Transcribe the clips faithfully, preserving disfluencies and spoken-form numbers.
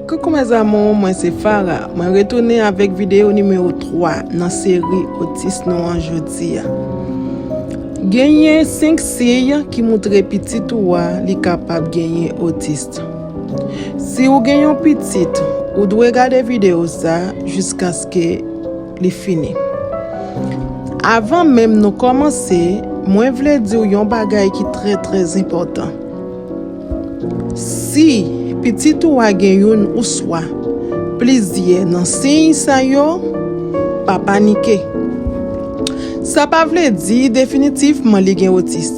Coucou mes amours, mwen se Farah. Mwen retounen avèk videyo nimewo twa nan seri otis nou an jodi a. Genyen senk siy ki moutre pitit ou a li kapab genyen otis. Si ou gen yon pitit, ou dwe gade videyo sa jiskaske li fini. Avan menm nou kòmanse, mwen vle di w yon bagay ki trè, trè enpòtan. Si pitit ou a gen youn oswa plizyè nan siy sa yo, pa panike. Sa pa vle di definitivman li gen otis.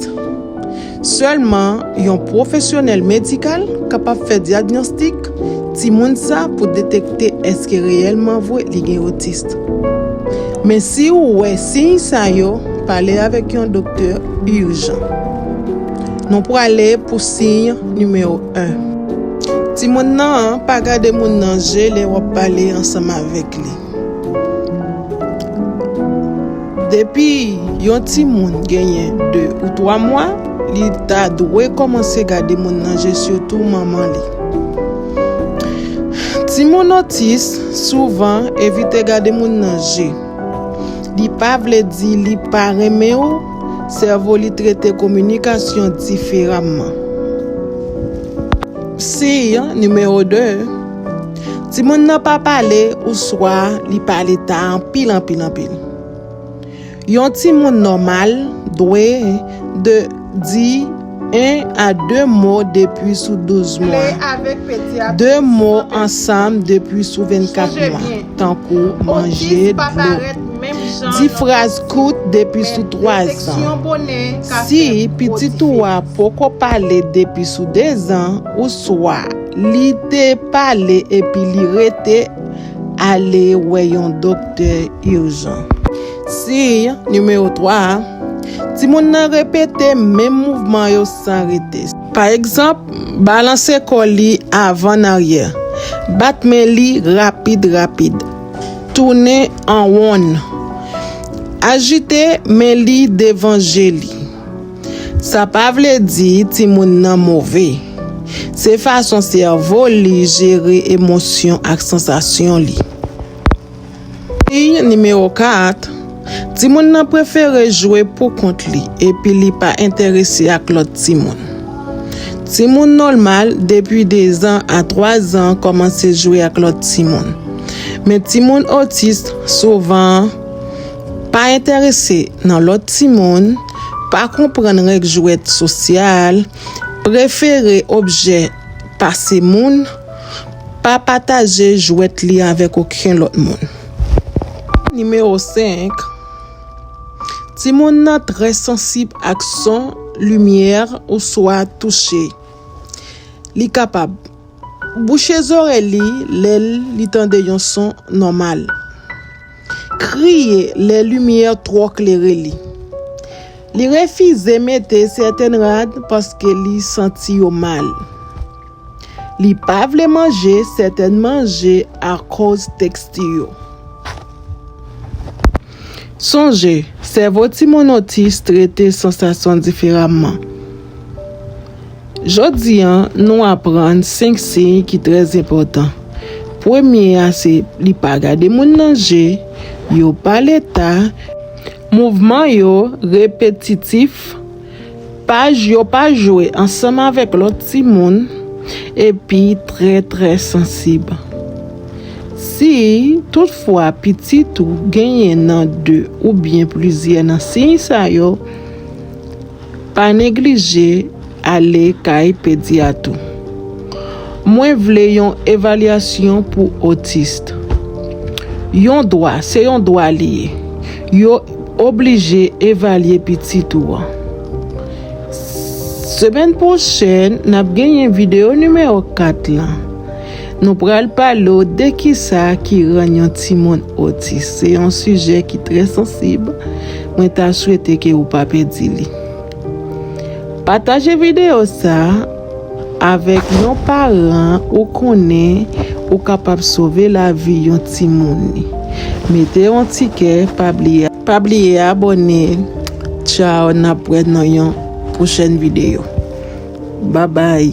Sèlman yon pwofesyonèl medikal kapab fè dyagnostik timoun sa pou detekte èske reyèlman vre li gen otis. Men si ou wè siy sa yo, pale avèk yon doktè ijan. Nou prale pou siy nimewo en. Timoun nan an pa gade moun nan je lè w ap pale ansanm avèk li. Depi yon timoun genyen de ou twa mwa, li ta dwe kòmanse gade moun nan je, sitou manman li. Timoun otis souvan evite gade moun nan je. Li pa vle di li pa renmen w, sèvo li trete kominikasyon diferaman. Siy nimewo de, timoun nan pa pale oswa li pale ta anpil, anpil, anpil. Yon timoun nòmal dwe de, di en a de mo depi sou douz mwa, de mo ansanm depi sou vennkat mwa, tankou manje, dlo. Di fraz kout depi sou twa zan. Si pitit ou a poko pale depi sou de zan, oswa li te pale epi li rete, ale wè yon doktè ijan. Siy nimewo twa, timoun nan repete menm mouvman yo san rete. Pa egzanp, balanse kò li avan an aryè, bat men li rapid, rapid, tounen an wonn, ajite men li devan je li. Sa pa vle di timoun nan move. Se fason sèvo li jere emosyon ak sansasyon li. Siy nimewo kat, timoun nan prefere jwe pou kont li epi li pa enterese ak lòt timoun. Timoun nòmal depi de zan a twa zan kòmanse jwe ak lòt timoun. Men timoun otis souvan pa enterese nan lòt timoun, pa konprann règ jwèt sosyal, prefere objè pase moun, pa pataje jwèt li avèk okenn lòt moun. Nimewo senk, timoun nan trè sansib ak son, limyè, oswa touche. Li kapab bouche zòrèy li lè li tande yon son nòmal, kriye lè limyè twò klere li. Li refize mete sèten rad paske li santi yo mal. Li pa vle manje sèten manje akoz teksti yo. Sonje, sèvo timoun otis trete sansasyon diferaman. Jodi a, nou aprann senk siy ki trè enpòtan. Premye a se li pa gade moun nan je, yo pale ta, mouvman yo repetitif, pa, yo pa jwe ansanm avèk lòt timoun, epi trè, trè sansib. Si toutfwa pitit ou genyen nan de oubyen plizyè nan siy sa yo, pa neglije ale kay pedyat ou. Mwen vle yon evalyasyon pou otis. Yon dwa, se yon dwa li ye. Yo oblije evalye pitit ou an. Semèn pwochèn, n ap genyen videyo nimewo kat lan. Nou pral pale w de kisa ki rann yon timoun otis. Se yon sijè ki trè sansib. Mwen ta swete ke ou pa pèdi li. Pataje videyo sa avèk yon paran ou konnen ou kapab sove lavi yon timoun li. Mete yon ti kè, pa bliye, pa bliye abòne. Tchaw, n ap wè nan yon pwochèn videyo. Babay.